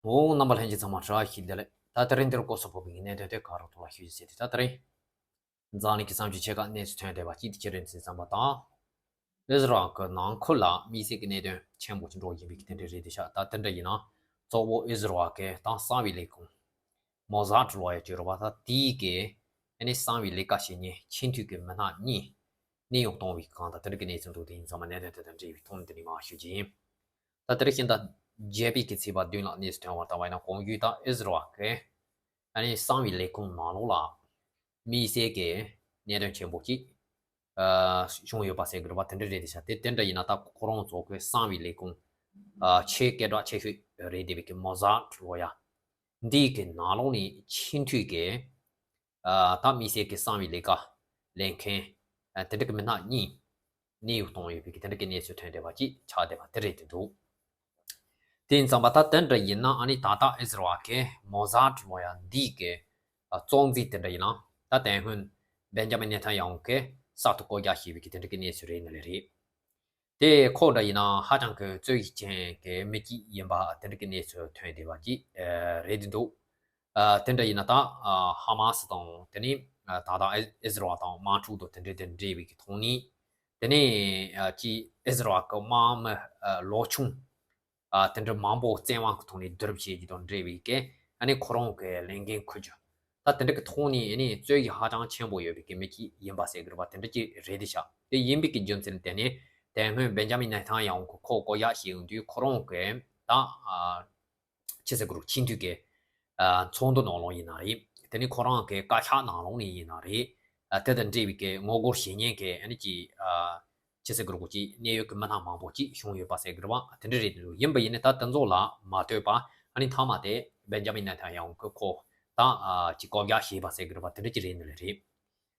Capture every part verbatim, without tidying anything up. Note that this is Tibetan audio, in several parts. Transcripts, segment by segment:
འོང་། རྣམ་པ་ལྷན་རྒྱས་ཚང་མ་བཀྲ་ཤིས་བདེ་ལེགས། ད་དེ་རིང་འདིར་སྐོར་སོགས་ཕོག་པའི་གནད་དོན་དེ་ག་རོ་ཐོག་ལ་ཞུ་རྒྱུ་ཟེར་ཏེ། ད་དེ་རིང་འཛམ་གླིང་གི་བསམ་རྒྱུ་ཆེ་ཁག་གནས་ཚུལ་ཐོན་བསྡད་པ་གཅིག་དེ་ཅི་རེད་ཟེར་ཙམ་པ་དང་། ཨིས་ར་ཨེལ་གྱི་ནང་ཁུལ་ལ་དམིགས་བསལ་གྱི་གནད་དོན་ཆེན་པོ་ཅིག་འགྲོ་བཞིན་པའི་གི་དེ་འདྲ་རེད་དེ་ཤག་ད་དེ་འདྲ་ཡིན་ན་གཙོ་བོ་ཨིས་ར་ཨེལ་གྱི་ད་གསང་བའི་ལས་ཁུངས་མོ་ཟད་ལོ་ཡ་ཅིག་ཡོད་རེད་པ། ད་དེའི་གི་ཨ་ནི་གསང་བའི་ལས་ཀ་བྱེད་མཁན་སྤྱི་འཐུས་ཀྱི་མི་སྣ་གཉིས་གནས་དབྱུང་གཏོང་བའི་སྒང་དང་དེ་འདྲ་གི་གནས་ཚུལ་འདུག་དེ་ཡིན་ཙང་མ་གནད་དོན་དེ་དང་འབྲེལ་བའི་ཐོག་ནས་དེ་ནས་མར་ཞུ་རྒྱུ་ཡིན། ད་དེ་རིང་ཤིང་རྟ་བརྒྱད་པའི་གི་ཚེས་པ་བདུན་ལ་གནས་ཚུལ་ཐོན་བ་ལྟ་བ་ཡིན་ན། གོང་ཞུས་ད་ཨིས་ར་ཨེལ་གྱི་ཨ་ནི་གསང་བའི་ལས་ཁུངས་ནང་ལོགས་ལ་དམིགས་བསལ་གྱི་གནད་དོན་ཆེན་པོ་གཅིག་ཨ་བྱུང་ཡོད་པ་ཟེར་གྱི་རེད་པ། དེ་འདྲ་རེད་དེ་ཤག་དེ་དེ་འདྲ་ཡིན་ན་ད་ཁོ་རང་ཚོ་གི་གསང་བའི་ལས་ཁུངས་ཨ་ཆེས་སྐད་གྲགས་ཆེ་ཤོས་རེད་བསྡད་པའི་གི་མོ་ཟད་ལོ་ཡ་འདིའི་གི་ནང་ལོགས་ནས་སྤྱི་འཐུས་ཀྱི་ཨ་ད་དམིགས་བསལ་གྱི་གསང་བའི་ལས་ཀ་ལས་མཁན་ཨ་དེ་འདྲ་གི་མི་སྣ་གཉིས་གནས་དབྱུང་གཏོང་ཡོད་པའི་གི་དེ་འདྲ་གི་གནས་ཚུལ་ཐོན་བསྡད་པ་ཅིག་ཆགས་བསྡད་པ་དེ་རེད་དེ་འདུག་དེ་ཡིན་ཙང་པ་ད་དེ་འདྲ་ཡིན་ན་ཨ་ནི་ད་ལྟ་ཨིས་ར་ཨེལ་གྱི་མོ་ཟད་ལོ་ཡ་འདིའི་གི་ཨ་གཙོ་འཛིན་དེ་འདྲ་ཡིན་ན་ད་དེ་སྔོན་བེན་ཇ་མིན་ནེ་ཐན་ཡ་ཧུ་གི་གསར་དུ་བསྐོ་རྒྱ་བྱས་པའི་གི་དེ་འདྲ་གི་གནས་ཚུལ་རེད་ནི་ལས་རེད། དེ་ཁོ་འདྲ་ཡིན་ན་ཧ་ཅང་གི་རྩོད་གཞི་ཅན་གྱི་མི་གཅིག་ཡིན་པ་དེ་འདྲ་གི་གནས་ཚུལ་ཐོན་བསྡད་པ་ཅིག་ཨ་རེད་འདུག་ཨ་དེ་འདྲ་ཡིན་ན་ད་ཨ་ཧ་མ་སི་དང་དེ་ནས་ཨ་ད་ལྟ་ཨི་ཨིས་ར་ཨེལ་དང་དམག་འཁྲུག་དང་དེ་འདྲ་དེ་འདྲ་བའི་གི་ཐོག་ནས་དེ་ནས་ཨ་ཅིག་ཨིས་ར་ཨེལ་གི་དམག་མི་ཨ་ལོ་ཆུང་ཨ་དེ་འདྲ་མང་པོ་བཙན་དབང་གི་ཐོག་ནས་བསྡུ་རུབ་བྱེད་རྒྱུ་དང་འབྲེལ་བའི་གི་ཨ་ནི་ཁོ་རང་གི་ལས་འགན་འཁུར་རྒྱུ། ད་དེ་འདྲ་གི་ཐོག་ནས་ཨ་ནི་རྩོད་གཞི་ཧ་ཅང་ཆེན་པོ་ཡོད་པའི་གི་མི་གཅིག་ཡིན་པ་ཟེར་གི་རེད་པ། དེ་འདྲ་གཅིག་རེད་དེ་ཤག་དེ་ཡིན་པའི་གི་རྒྱུ་མཚན་ལ་བརྟེན་ནས་དེ་སྔོན་བེན་ཇ་མིན་ནེ་ཐན་ཡ་ཧུ་གིས་ཁོ་བསྐོ་རྒྱ་བྱས་ཡོང་དུས་ཁོ་རང་གི་ད་ཨ་ཆི་ཟེར་གི་རེད། སྤྱི་འཐུས་ཀྱི་ཨ་ཚོགས་འདུ་ནང་ལོགས་ཡིན་ན་རེད། དེ་ནས་ཁོ་རང་གི་བཀའ་ཤག་ནང་ལོགས་ནས་ཡིན་ན་རེད། ཨ་དེ་དང་འབྲེལ་བའི་གི་ངོ་རྒོལ་བྱེད་མཁན་གྱི་ཨ་ནི་ཅིག་ཨ་ཆི་ཟེར་གི་རེད། ཅིག་གནད་ཡོད་ཀྱི་མི་སྣ་མང་པོ་ཅིག་བྱུང་ཡོད་པ་ཟེར་གི་རེད་པ། དེ་འདྲ་རེད་འདུག་ཡིན་པ་ཡིན་ནའི་ད་དེ་ཚོ་ལ་མ་ལྟོས་པ་ཨ་ནི་མཐའ་མ་དེ་བེན་ཇ་མིན་ནེ་ཐན་ཡ་ཧུ་གིས་ཁོ་ད་ཨ་ཅིག་བསྐོ་རྒྱ་བྱས་པ་ཟེར་གི་རེད་པ། དེ་འདྲ་ཅིག་རེད་འདུག་ལེ་རེད།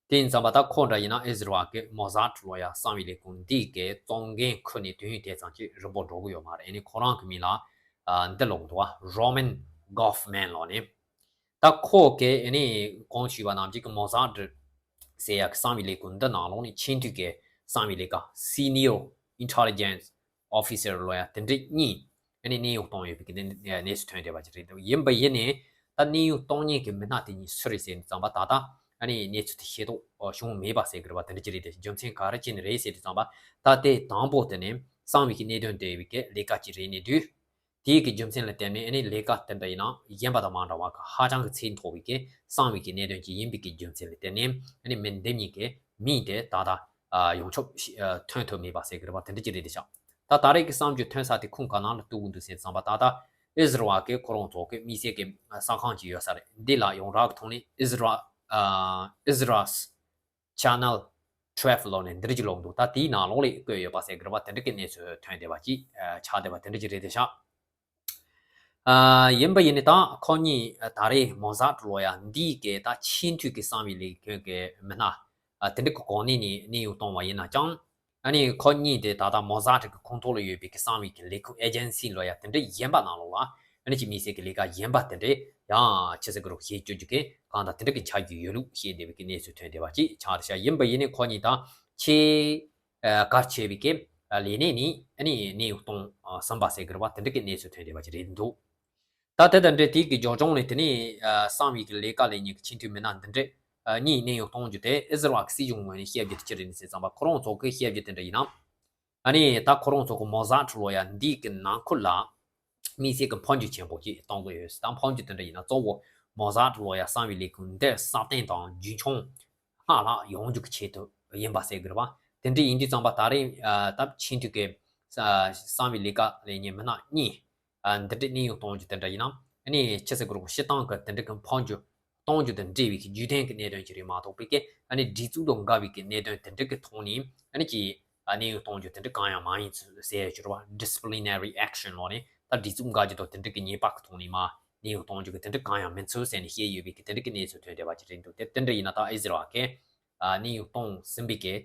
དེ་ཡིན་ཙང་པ་ད་ཁོ་འདྲ་ཡིན་ན་ཨིས་ར་ཨེལ་གྱི་མོ་ཟད་ལོ་ཡ་གསང་བའི་ལས་ཁུངས་འདི་གའི་གཙོ་འགན་འཁུར་ནས་དུས་ཡུན་དེ་ཙམ་ཅིག་རིང་པོ་འགྲོ་གི་ཡོད་མ་རེད། ཨ་ནི་ཁོ་རང་གི་མིང་ལ་ཨ་འདི་ལབ་འདུག་པ། རོ་མན་གོ་ཧྥ་མན་ལབ་ནས། ད་ཁོ་གིས་ཨ་ནི་གོང་ཞུས་པ་ནང་བཞིན་གྱི་མོ་ཟད་ཟེར་ཡ་གི་གསང་བའི་ལས་ཁུངས་འདི་ནང་ལོགས་ནས་སྤྱི་འཐུས་ཀྱི་གསང་བའི་ལས་ཀ་སི་ནི་ཡར་ཨིན་ཊེ་ལི་ཇེན་སི་ཨོ་ཕི་སར་ལབ་ཡ་དེ་འདྲ་གཉིས་ཨ་ནི་གནས་དབྱུང་བཏང་ཡོད་པའི་གི་གནས་ཚུལ་ཐོན་བསྡད་པ་ཅིག་རེད་འདུག་ཡིན་པ་ཡིན་ནའི་ད་གནས་དབྱུང་གཏོང་མཁན་གྱི་མི་སྣ་དེ་གཉིས་སུ་རེད་ཟེར་ཙམ་པ་ད་ལྟ་ཨ་ནི་གནས་ཚུལ་དེ་ཤེས་རྟོགས་བྱུང་མེད་པ་ཟེར་གི་རེད་པ། དེ་འདྲ་ཅིག་རེད་དེ། རྒྱུ་མཚན་ག་རེ་བྱས་ནས་རེད་ཟེར་དུས་ཙམ་པ་ད་དེ་དང་པོ་དེ་ནི་གསང་བའི་གི་གནད་དོན་འབྲེལ་བའི་གི་ལས་ཀ་ཅིག་རེད་ནས་དུས། དེའི་གི་རྒྱུ་མཚན་ལ་བརྟེན་ནས་ཨ་ནི་ལས་ཀ་དེ་འདྲ་ཡིན་ན་གཞན་པ་དང་མ་འདྲ་བ་གི་ཧ་ཅང་གི་ཚད་མཐོ་བའི་གི་གསང་བའི་གི་གནད་དོན་ཅིག་ཡིན་པའི་གི་རྒྱུ་མཚན་ལ་བརྟེན་ནས་ཨ་ནི་མི་འདི་གཉིས་ཀྱི་མིང་དེ་ད་ལྟ་ཨ་ཡོངས་ཁྱབ་ཤི་ཨ་ཐོན་ཐུབ་མེད་པ་ཟེར་གི་རེད་པ། དེ་འདྲ་ཅིག་རེད་དེ་ཤག་ད་ད་རེས་ཀྱི་གསར་འགྱུར་ཐོན་ས་དེ་ཁུངས་ག་ནང་ལ་གཏུག་གི་འདུག་ཟེར་ཙམ་པ་ད་ལྟ་ཨིས་ར་ཨེལ་གྱི་ཁོ་རང་ཚོ་གི་དམིགས་བསལ་གྱི་གསར་ཁང་ཅིག་ཡོད་ས་རེད། འདི་ལ་ཡོངས་གྲགས་ཀྱི་ཐོག་ནས་ཨིས་ར་ཨ་ཨིས་ར་ཆེ་ནལ་ཊུ་ཝེལ་ལབ་ནས་འདི་འདྲ་ཅིག་ལབ་འདུག་ད་དེའི་ནང་ལོགས་ལ་བཀོད་ཡོད་པ་ཟེར་གི་རེད་པ། དེ་འདྲ་གི་གནས་ཚུལ་ཐོན་བསྡད་པ་ཅིག་ཨ་ཆགས་བསྡད་པ་དེ་འདྲ་ཅིག་རེད་དེ་ཤག་ཨ་ཡིན་པ་ཡིན་ནའི་ད་ཁོ་གཉིས་ཨ་ད་རེས་མོ་ཟད་ལབ་ཡ་འདིའི་གི་ད་སྤྱི་འཐུས་ཀྱི་གསང་བའི་ལས་ཁུངས་ཀྱི་མི་སྣ་ཨ་དེ་འདྲ་གི་གོ་གནས་ནས་གནས་དབྱུང་གཏོང་བ་ཡིན་ན་ཀྱང་། ཨ་ནི་ཁོ་གཉིས་དེ་ད་ལྟ་མོ་ཟད་ཀྱི་ཁོངས་གཏོགས་ལ་ཡོད་པའི་གི་གསང་བའི་གི་ལས་ཁུངས་ཨེ་ཇེན་སི་ལབ་ཡ་དེ་འདྲ་གཞན་པ་ནང་ལོགས་ལ་ཨ་ནི་ཅིག་དམིགས་བསལ་གྱི་ལས་ཀ་གཞན་པ་དེ་འདྲ་ཡང་ཆི་ཟེར་གི་རེད། བྱེད་བཅུག་རྒྱུ་གི་གང་ལྟར་དེ་འདྲ་གི་ཆགས་ཀྱི་ཡོད་ལུགས་བཤད་བསྡད་པའི་གི་གནས་ཚུལ་ཐོན་བསྡད་པ་ཅིག་ཆགས་བསྡད་ཤག་ཡིན་པ་ཡིན་ནའི་ཁོ་གཉིས་ད་ཆེས་ཨ་གལ་ཆེ་བའི་གི་ཨ་ལས་གནས་ནས་ཨ་ནི་གནས་དབྱུང་གཏོང་ཨ་ཟིན་པ་ཟེར་གི་རེད་པ། དེ་འདྲ་གི་གནས་ཚུལ་ཐོན་བསྡད་པ་ཅིག་རེད་འདུག་ད་དེ་དང་འབྲེལ་དེའི་གི་ཇོ་ཅོང་ལས་དེ་ནས་ཨ་གསང་བའི་གི་ལས་ཀ་ལས་ཉིན་གི་སྤྱི་འཐུས་མི་སྣ་འདི་འདྲས་ཨ་གཉིས་གནས་དབྱུང་གཏོང་རྒྱུ་དེ་ཨི་ཟི་རལ་གི་སྲིད་གཞུང་ངོས་ནས་བཤད་རྒྱུ་དེ་ཅི་རེད་ཟེར་ཙམ་པ། ཁོ་རང་ཚོ་གི་བཤད་རྒྱུ་དེ་འདྲ་ཡིན་ན། ཨ་ནི་ད་ཁོ་རང་ཚོ་གི་མོ་ཟད་ལབ་ཡ་འདིའི་གི་ནང་ཁུལ་ལ་དམིགས་བསལ་གི་འཕོ་འགྱུར་ཆེན་པོ་ཅིག་གཏོང་གི་ཡོད་ཟེར། ད་འཕོ་འགྱུར་དེ་འདྲ་ཡིན་ན་གཙོ་བོ་མོ་ཟད་ལབ་ཡ་གསང་བའི་ལས་ཁུངས་འདི་སྲ་བརྟན་དང་རྒྱུན་འཁྱོངས་སྔར་ལྷག་ཡོང་རྒྱུ་གི་ཆེད་དུ་ཡིན་པ་ཟེར་གི་རེད་པ། དེ་འདྲ་ཡིན་དུས་ཙམ་པ་ད་རེས་ཨ་ད་ཕྱིན་དུས་ཀྱི་ཨ་གསང་བའི་ལས་ཀ་ལས་ཉིན་མི་སྣ་གཉིས། ཨ་འདི་འདྲའི་གནས་དབྱུང་གཏོང་རྒྱུ་དེ་འདྲ་ཡིན་ན། ཨ་ནི་ཆི་ཟེར་དགོས་རེད། སྤྱིར་བཏང་གི་དེ་འདྲ་གི་འཕོ་འགྱུར་གཏོང་རྒྱུ་དང་འབྲེལ་བའི་རྒྱུ་ལྡན་གྱི་གནད་དོན་ཅིག་རེད་མ་གཏོགས་པའི་གི་ཨ་ནི་སྒྲིག་འཛུགས་དང་འགལ་བའི་གི་གནད་དོན་དེ་འདྲ་གི་ཐོག་ནས་ཨ་ནི་ཀྱི་ཨ་གནས་དབྱུང་གཏོང་རྒྱུ་དེ་འདྲ་གང་ཡང་མ་ཡིན་ཚུལ་ཟེར་ཡ་ཅིག་རེད་པ། ཌི་སི་པི་ལི་ན་རི་ཨེག་ཤན་ལབ་ནས་ད་སྒྲིག་འཛུགས་འགལ་རྒྱུ་དང་དེ་འདྲ་གི་ཉེས་པ་གི་ཐོག་ནས་མར་གནས་དབྱུང་གཏོང་རྒྱུ་གི་དེ་འདྲ་གང་ཡང་མིན་ཚུལ་ཟེར་ནས་བཤད་ཡོད་པའི་གི་དེ་འདྲ་གི་གནས་ཚུལ་ཐོན་བསྡད་པ་ཅིག་རེད་འདུག་དེ་དེ་འདྲ་ཡིན་ན་ད་ཨི་ཟི་རལ་གི་ཨ་གནས་དབྱུང་གཏོང་ཟིན་པའི་གི་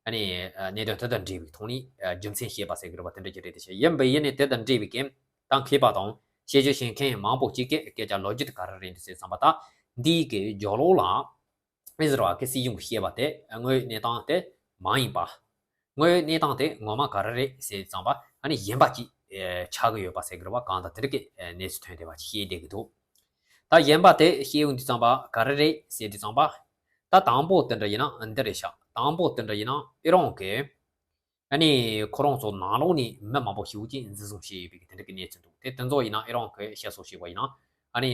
ཨ་ནི་ཨ་གནད་དོན་དེ་དང་འབྲེལ་བའི་ཐོག་ནས་ཨ་རྒྱུ་མཚན་བཤད་པ་ཟེར་གི་རེད་པ། དེ་འདྲ་ཅིག་རེད་དེ་ཤག་ཡིན་པ་ཡིན་ནའི་དེ་དང་འབྲེལ་བའི་གི་ད་མཁས་པ་དང་དཔྱད་བརྗོད་བྱེད་མཁན་མང་པོ་ཅིག་གིས་སྐད་ཆ་ལབ་རྒྱུ་དེ་ག་རེ་རེད་འདུག་ཟེར་ཙམ་པ། ད་འདིའི་གི་ཇོ་ལོ་ལ་ཨི་ཟི་རལ་གི་སྲིད་གཞུང་གིས་བཤད་པ་དེ་དངོས་ཡོད་གནས་སྟངས་དེ་མ་ཡིན་པ། དངོས་ཡོད་གནས་སྟངས་དེ་ངོ་མ་ག་རེ་རེད་ཟེར་ཙམ་པ་ཨ་ནི་གཞན་པ་ཅིག་ ཆགས་ཀྱི་ཡོད་པ་ཟེར་གི་རེད་བ། གང་ལྟར་དེ་འདྲ་གི་གནས་ཚུལ་ཐོན་བསྡད་པ་ཅིག་ཤེས་བསྡད་ཀྱི་འདུག་ད་གཞན་པ་དེ་ཤེས་ཡོང་དུས་ཙམ་པ་ག་རེ་རེད་ཟེར་དུས་ཙམ་པ། ད་དང་པོ་དེ་འདྲ་ཡིན་ན་འདི་རེད་ཤག་དང་པོ་དེ་འདྲ་ཡིན་ན་ཨི་རན་གི་ཨ་ནི་ཁོ་རང་ཚོ་ནང་ལོགས་ནས་མི་མང་པོ་ཞིག་ཅིག་འཛིན་བཟུང་བྱས་ཡོད་པའི་དེ་འདྲ་གི་གནས་ཚུལ་འདུག་དེ་དེ་ཚོ་ཡིན་ན་ཨི་རན་གི་བཤད་སྲོལ་བྱས་པ་ཡིན་ན། ཨ་ནི་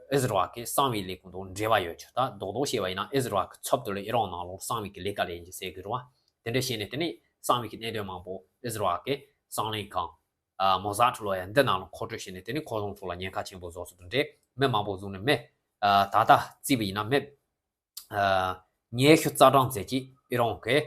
ཨི་ཟི་རལ་གི་གསང་བའི་ལས་ཁུངས་དང་འབྲེལ་བ་ཡོད་ཅིག་ད་རྡོག་རྡོག་བཤད་པ་ཡིན་ན་ཨི་ཟི་རལ་གི་ཚབ་ཏུ་ལ་ཨི་རན་ནང་ལོགས་གསང་བའི་གི་ལས་ཀ་ལས་ཡིན་ཟེར་གི་རེད་བ། དེ་འདྲ་བྱས་ནས་དེ་ནས་གསང་བའི་གི་གནད་དོན་མང་པོ་ཨི་ཟི་རལ་གི་གསང་གླིང་ཁང་མོ་ཟ་ཊི་ལོ་ཡ་འདི་ནང་ལ་མཁོ་སྤྲོད་བྱས་ནས་དེ་ནས་ཁོ་རང་ཚོ་ལ་ཉེན་ཁ་ཆེན་པོ་བཟོ་ཚུལ་དང་འབྲེལ་མི་མང་པོ་བཟུང་ནས་མི་ད་ལྟ་བརྩིས་པ་ཡིན་ན་མི་ཉི་ཤུ་རྩ་གྲངས་ཙམ་ཅིག་ཨི་རན་གི་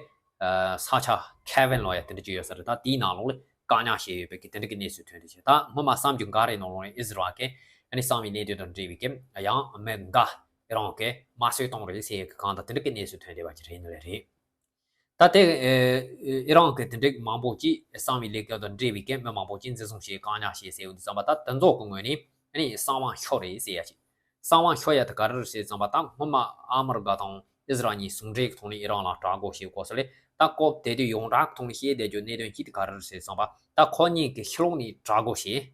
ས་ཆ་ཁེ་ཝན་ལོ་ཡ་དེ་འདྲ་ཅིག་ཡོད་ས་རེད། ད་དེའི་ནང་ལོགས་ལ་བཀག་ཉར་བྱས་ཡོད་པའི་གི་དེ་འདྲ་གི་གནས་ཚུལ་ཐོན་བསྡད་ཅིང་། ད་སྔོན་མ་གསུམ་བཅུ་འགའ་རེ་ནང་ལོགས་ནས་ཨི་ཟི་རལ་གི་ཨ་ནི་གསང་བའི་གནད་དོན་དང་འབྲེལ་བའི་གི་ཡང་མི་འགའ་ཨི་རན་གི་དམར་གསོད་བཏང་རེད་ཟེར་ཡ་གི་གང་ལྟར་དེ་འདྲ་གི་གནས་ཚུལ་ཐོན་བསྡད་པ་ཅིག་རེད་འདུག་ལེ་རེད། ད་ལྟའི་ཨི་རན་གྱི་དེ་འདྲའི་མང་པོ་ཅིག་གསང་བའི་ལས་ཀ་དང་འབྲེལ་བའི་གི་མི་མང་པོ་ཅིག་འཛིན་བཟུང་བྱས་བཀག་ཉར་བྱས་ཟེར་ཡོང་དུས་ཙམ་པ། ད་དེ་ཚོ་གི་ངོས་ནས་ཨ་ནི་གསང་བ་ཤོར་རེད་ཟེར་ཡ་ཅིག་གསང་བ་ཤོར་ཡ་དེ་ག་རེ་རེད་ཟེར་ཙམ་པ། ད་སྔོན་མ་ཨ་མི་རི་ཀ་དང་ཨི་ཟི་རལ་གཉིས་ཟུང་འབྲེལ་གྱི་ཐོག་ནས་ཨི་རན་ལ་དྲག་རྒོལ་བྱེད་དགོས་ས་ལས། ད་སྐབས་དེ་དུས་ཡོངས་གྲགས་ཀྱི་ཐོག་ནས་བཤད་བསྡད་རྒྱུ་གནད་དོན་གཅིག་དེ་ག་རེ་རེད་ཟེར་ཙམ་པ། ད་ཁོ་གཉིས་ཀྱི་ཕྱི་ལོགས་ནས་དྲག་རྒོལ་བྱས།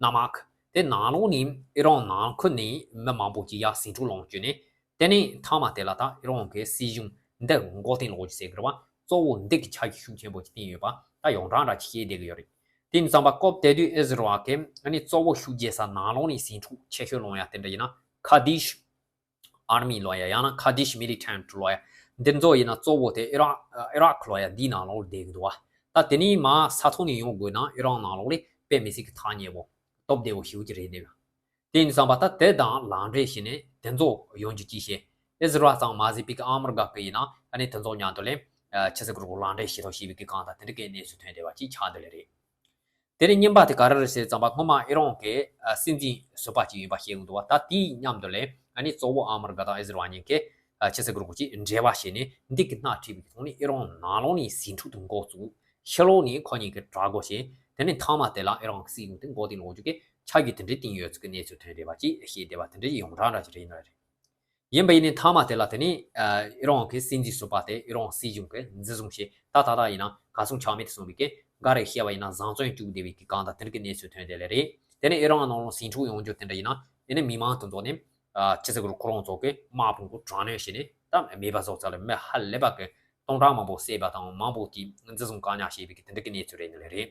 གནམ་འོག་དེ་ནང་ལོགས་ནས་ཨི་རན་ནང་ཁུལ་ནས་མི་མང་པོ་ཅིག་ཡར་ཟིང་འཁྲུག་སློང་བཅུག་ནས། དེ་ནས་མཐའ་མ་དེ་ལ་ད་ཨི་རན་གྱི་སྲིད་གཞུང་འདི་མགོ་རྟིང་སློག་རྒྱུ་ཟེར་གི་རེད་བ། གཙོ་བོ་འདི་གི་ཆ་རྐྱེན་ཤུགས་ཆེན་པོ་ཅིག་བསྟན་ཡོད་པ་ད་ཡོངས་གྲགས་འདྲ་ཅིག་ཤེས་བསྡད་གི་ཡོད་རེད། དེ་ཡིན་ཙམ་པ་སྐབས་དེ་དུས་ཨི་ཟི་རལ་གྱི་ཨ་ནི་གཙོ་བོ་ཤུགས་རྒྱས་ས་ནང་ལོགས་ནས་ཟིང་འཁྲུག་ཆེ་ཤོས་སློང་ཡ་དེ་འདྲ་ཡིན་ན་ཁ་དིཤ་ཨར་མི་ལོ་ཡ། ཡང་ན་ཁ་དིཤ་མི་ལི་ཊན་ཊི་ལོ་ཡ། འདི་ཚོ་ཡིན་ན་གཙོ་བོ་དེ་ཨི་རག་ཨི་རག་ལོ་ཡ་འདིའི་ནང་ལོགས་བསྡད་གི་འདུག་བ། ད་དེ་ནས་མར་ས་ཐོག་ནས་ཡོང་དགོས་ན་ཨི་རན་ནང་ལོགས་ལ་དཔེ་མི་སྲིད་ཀྱི་ཐག་ཉེ་བོ་སྟབས་བདེ་བོ་ཞེ་པོ་ཅིག་རེད་འདུག་དེ་ཡིན་ཙང་པ་ད་དེ་དང་ལག་འབྲེལ་བྱས་ནས་དེ་ཚོ་ཡོང་རྒྱུ་ཅིག་བྱས། ཨི་ཟི་རལ་ཙམ་མ་ཟད་པའི་གི་ཨ་མི་རི་ཀ་གི་ཡིན་ན་ཨ་ནི་དེ་ཚོ་མཉམ་དུ་ལ་ཆི་ཟེར་གི་རུ་ལག་འབྲེལ་བྱེད་ཐབས་བྱས་པའི་གི་གང་ལྟར་དེ་འདྲ་གི་གནས་ཚུལ་ཐོན་བསྡད་པ་ཅིག་ཆགས་བསྡད་ལེ་རེད། དེ་ནས་གཉིས་པ་དེ་ག་རེ་རེད་ཟེར་ཙམ་པ། སྔོན་མ་ཨི་རན་གྱི་ཨ་སྲིད་འཛིན་ཟུར་པ་ཅིག་ཡིན་པ་ཤེས་ཀྱི་འདུག་བ། ད་དེའི་མཉམ་དུ་ལ་ཨ་ནི་གཙོ་བོ་ཨ་མི་རི་ཀ་དང་ཨི་ཟི་རལ་གཉིས་ཀྱིས་ཨ་ཆི་ཟེར་གི་རུ་ཅིག་འབྲེལ་བ་བྱས་ནས་འདི་གི་སྣེ་ཁྲིད་པའི་ཐོག་ནས་ཨི་རན་ནང་ལོགས་ནས་ཟིང་འཁྲུག་དེ་འགོ་བཙུགས། ཕྱི་ལོགས་ནས་ཁོ་གཉིས་ཀྱིས་དྲག་རྒོལ་བྱས། དེ་ནས་མཐའ་མ་དེ་ལ་ཨི་རན་གྱི་སྲིད་གཞུང་དེ་མགོ་རྟིང་སློག་རྒྱུ་གི་ཆ་རྐྱེན་དེ་འདྲ་བསྟན་ཡོད་ཚུལ་གྱི་གནས་ཚུལ་ཐོན་བསྡད་པ་ཅིག་ཤེས་བསྡད་པ་དེ་འདྲ་ཡོངས་གྲགས་འདྲ་ཅིག་རེད་འདུག་ལེ་རེད། ཡིན་པ་ཡིན་ནའི་མཐའ་མ་དེ་ལ་དེ་ནི་ཨ་ཨི་རན་གྱི་སྲིད་འཛིན་ཟུར་པ་དེ་ཨི་རན་སྲིད་གཞུང་གིས་འཛིན་བཟུང་བྱས། ད་ད་ལྟ་ཡིན་ན་གར་སོང་ཆ་མེད་དུ་སོང་བའི་གི་འགའ་རེ་བཤད་པ་ཡིན་ན་བཟང་བཙོན་བཅུག་བསྡད་པའི་གི་གང་ལྟར་དེ་འདྲ་གི་གནས་ཚུལ་ཐོན་བསྡད་ལེ་རེད། དེ་ནི་ཨི་རན་ནང་ལ་ཟིང་འཁྲུག་ཡོང་རྒྱུ་དེ་འདྲ་ཡིན་ན་དེ་ནི་མི་མང་དེ་ཚོ་ནི་ཨ་ཆི་ཟེར་གི་རུ་ཁོ་རང་ཚོ་གི་དམག་དཔུང་གི་དྲག་གནོན་བྱས་ནས་ད་མེད་པ་བཟོ་ཚར་ལེ། མི་ཧ་ལས་པ་གི་སྟོང་ཕྲག་མང་པོ་བསད་པ་དང་མང་པོ་གི་འཛིན་བཟུང་བཀག་ཉར་བྱས་པའི་གི་དེ་འདྲ་གི་གནས་ཚུལ་རེད་འདུག་ལེ་རེད།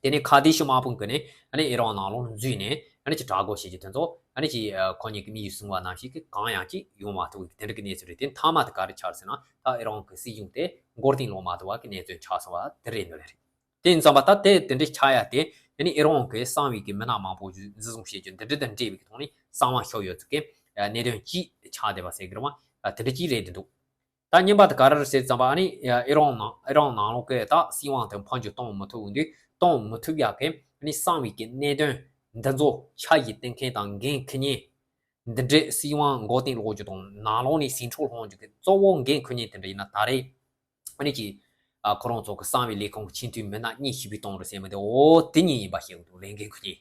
དེ་ནས་ཁ་དིཤ་དམག་དཔུང་གིས་ནི་ཨ་ནི་ཨི་རན་ནང་ལོགས་འཛུལ་ནས་ཨ་ནི་ཅིག་དྲག་རྒོལ་བྱེད་རྒྱུ་དེ་ཚོ་ཨ་ནི་ཅིག་ཁོ་གཉིས་ཀྱི་མི་ཡིས་གསུངས་པ་ནང་བཞིན་གྱི་གང་ཡང་ཅིག་ཡོང་མ་ཐུབ་པའི་དེ་འདྲ་གི་གནས་ཚུལ་རེད། དེ་མཐའ་མ་དེ་ག་རེ་ཆགས་ཟེར་ན་ད་ཨི་རན་གྱི་སྲིད་གཞུང་དེ་མགོ་རྟིང་སློག་མ་ཐུབ་པ་གི་གནས་ཚུལ་ཆགས་སོང་བ་དེ་རེད་འདུག་ལེ་རེད། དེ་ཡིན་ཙང་པ་ད་དེ་དེ་འདྲ་ཆགས་ཡ་དེ་ཨ་ནི་ཨི་རན་གྱི་གསང་བའི་གི་མི་སྣ་མང་པོ་འཛིན་བཟུང་བྱེད་རྒྱུ་འདི་འདྲ་དང་འབྲེལ་བའི་གི་ཐོག་ནས་གསང་བ་ཤོར་ཡོད་ཚུལ་གྱི་གནད་དོན་གཅིག་ཆགས་བསྡད་པ་ཟེར་གི་རེད་བ། དེ་འདྲ་གཅིག་རེད་འདུག་ད་གཉིས་པ་དེ་ག་རེ་རེད་ཟེར་ཙམ་པ། ཨ་ནི་ཨི་རན་ནང་ཨི་རན་ནང་ལོགས་ཀྱི་ད་སྲིད་དབང་དེ་འཕོ་འགྱུར་གཏོང་མི་ཐུབ་འོང་དུས་གཏོང་མི་ཐུབ་ཡག་གི་ཨ་ནི་གསང་བའི་གི་གནད་དོན་འདི་ཚོ་ཆ་ཞིག་བསྟན་མཁན་དང་འགན་འཁུར་མཁན་འདི་འདྲའི་སྲིད་དབང་མགོ་རྟིང་སློག་རྒྱུ་དང་ནང་ལོགས་ནས་ཟིང་འཁྲུག་སློང་རྒྱུ་གི་གཙོ་བོ་འགན་འཁུར་མཁན་དེ་འདྲ་ཡིན་ན་ད་རེས་ཨ་ནི་ཅིག་ཨ་ཁོ་རང་ཚོ་གི་གསང་བའི་ལས་ཁུངས་ཀྱི་ཆེས་མཐོའི་མི་སྣ་གཉིས་ཞི་བའི་གཏོང་རེད་ཟེར་མི་དེ་འོ་དེ་གཉིས་ཡིན་པ་ཤེས་དགོས་འདུག་ལས་འགན་འཁུར་མཁན།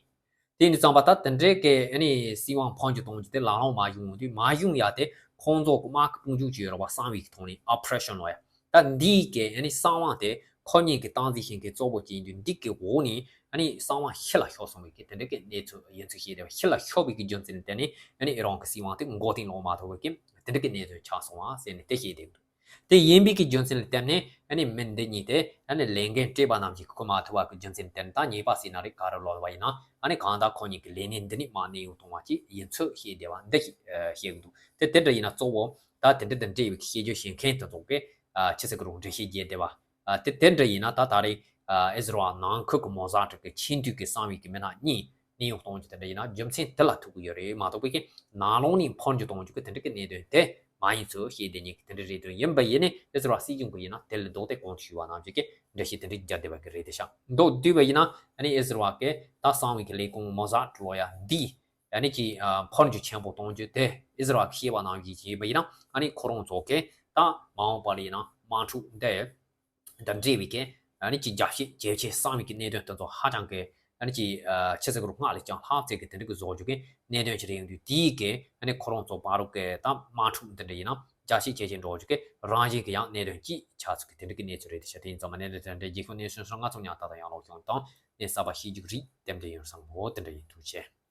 དེ་ཡིན་དུས་ཙམ་པ་ད་དེ་འདྲའི་གི་ཨ་ནི་སྲིད་དབང་འཕོ་འགྱུར་གཏོང་རྒྱུ་དེ་ལག་ལེན་མ་བྱུང་འོང་དུས་མ་བྱུང་ཡ་དེ་ཁོང་ཚོ་གི་དམག་གི་དཔུང་འཇུག་ཅིག་ཡོད་རེད་བ། གསང་བའི་གི་ཐོག་ནས་ཨོ་པ་རེ་ཤན་ལོ་ཡ། ད་འདིའི་གི་ཨ་ནི་གསང་བ་དེ་ཁོ་གཉིས་ཀྱི་སྟངས་འཛིན་བྱེད་མཁན་གཙོ་བོ་ཅིག་ཡིན་དུས་འདི་གི་འོག་ནས་ཨ་ནི་གསང་བ་ཕྱི་ལ་ཤོར་སོང་བའི་གི་དེ་འདྲའི་གི་གནས་ཚུལ་ཡིན་ཚུལ་ཤེས་བསྡད་པ། ཕྱི་ལ་ཤོར་བའི་གི་རྒྱུ་མཚན་ལ་བརྟེན་ནས་ཨ་ནི་ཨི་རན་གི་སྲིད་དབང་དེ་མགོ་རྟིང་སློག་མ་ཐུབ་པའི་གི་དེ་འདྲའི་གི་གནས་ཚུལ་ཆགས་སོང་བ་ཟེར་ནས་དེ་ཤེས་བསྡད་འདུག་དེ་ཡིན་པའི་གི་རྒྱུ་མཚན་ལ་བརྟེན་ནས་ཨ་ནི་མི་འདི་གཉིས་དེ་ཨ་ནི་ལས་འགན་སྤྲད་པ་ནང་བཞིན་འཁུར་མ་ཐུབ་པ་གི་རྒྱུ་མཚན་ལ་བརྟེན་ནས་ད་ཉེས་པ་ཟེར་ན་རེད་ག་རེ་ལབ་པ་ཡིན་ན་ཨ་ནི་གང་ལྟར་ཁོ་གཉིས་ཀྱི་ལས་གནས་འདི་ནས་མར་གནས་དབྱུང་གཏོང་བ་ཅིག་ཡིན་ཚུལ་བཤད་བསྡད་པ་འདི་ཞིག་བཤད་གི་འདུག་དེ་དེ་འདྲ་ཡིན་ན་གཙོ་བོ་ད་དེ་འདྲ་དང་འབྲེལ་བའི་བཤད་རྒྱུ་བཤད་མཁན་དེ་ཚོ་གིས་ཆི་ཟེར་གི་རུང་འགྲེལ་བཤད་བརྒྱབ་བསྡད་པ། དེ་དེ་འདྲ་ཡིན་ན་ད་ད་རེས་ཨི་ཟི་རལ་ནང་ཁུལ་གྱི་མོ་ཟད་གི་ཆེས་མཐོའི་གི་གསང་བའི་གི་མི་སྣ་གཉིས་གནས་དབྱུང་གཏོང་རྒྱུ་དེ་འདྲ་ཡིན་ན་རྒྱུ་མཚན་དེ་ལ་ཐུག་གི་ཡོད་རེད་མ་གཏོགས་པའི་གི་ནང་ལོགས་ནས་འཕོ་འགྱུར་གཏོང་རྒྱུ་གི་དེ་འདྲ་གི་གནད་དོན་དེ་མ་ཡིན་ཚུལ་བཤད་བསྡད་མཁན་གི་དེ་འདྲ་རེད་འདུག་ཡིན་པ་ཡིན་ནའི་ཨི་ཟི་རལ་སྲིད་གཞུང་གི་ཡིན་ན་དེ་ལ་ལྡོག་སྟེ་གོང་དུ་ཞུས་པ་ནང་བཞིན་གི་འགྲེལ་བཤད་དེ་འདྲ་བརྒྱབ་བསྡད་པ་གི་རེད་དེ་ཤག་མདོར་བསྡུས་པ་ཡིན་ན་ཨ་ནི་ཨི་ཟི་རལ་གི་ད་གསང་བའི་གི་ལས་ཁུངས་མོ་ཟད་ལོ་ཡ་འདི་ཨ་ནི་ཅིག་འཕོ་འགྱུར་ཆེན་པོ་གཏོང་རྒྱུ་དེ་ཨི་ཟི་རལ་གི་བཤད་པ་ནང་བཞིན་བྱས་པ་ཡིན་ན་ཨ་ནི་ཁོ་རང་ཚོ་གི་ད་མ་འོངས་པ་ལ་ཡིན་ན་དམག་འཁྲུག་འདི་དང་འབྲེལ་བའི་གི་ཨ་ནི་ཅིག་རྒྱབ་བཤད་ཇེ་ཆེ་གསང་བའི་གི་གནད་དོན་དེ་ཚོ་ཧ་ཅང་གི་ཨ་ནི་ཅིག་ཆི་ཟེར་གི་རུང་སྔགས་ལས་ཀྱང་ལྷག་ཙམ་གི་དེ་འདྲ་གི་བཟོ་རྒྱུ་གི་གནད་དོན་ཅིག་རེད་ཡོང་དུས་དེའི་གི་ཨ་ནི་ཁོ་རང་ཚོ་བར་གི་ད་དམག་འཁྲུག་འདི་འདྲ་ཡིན་ན་ རྒྱ་ཆེ་ཁྱད་ཆེ་འགྲོ་རྒྱུ་གི་རང་བཞིན་གྱི་ཡང་གནད་དོན་གཅིག་ཆགས་ཚུལ་གྱི་དེ་འདྲ་གི་གནས་ཚུལ་རེད། དེ་ཤ་དེ་ཡིན་ཙང་མ་གནད་དོན་དེ་འདྲ་རྒྱལ་ཁབ་གནས་ཚུལ་སོགས་ང་ཚོ་ཉག་ཏག་ཏག་ཡང་ལོག་བྱུང་དང་གནས་གསར་པ་ཤེས་རྒྱུ་རིགས་ཏན་ཏན་ཡོང་བསམ་གོ། དེ་འདྲ་ཡིན། ཐུགས་རྗེ་ཆེ།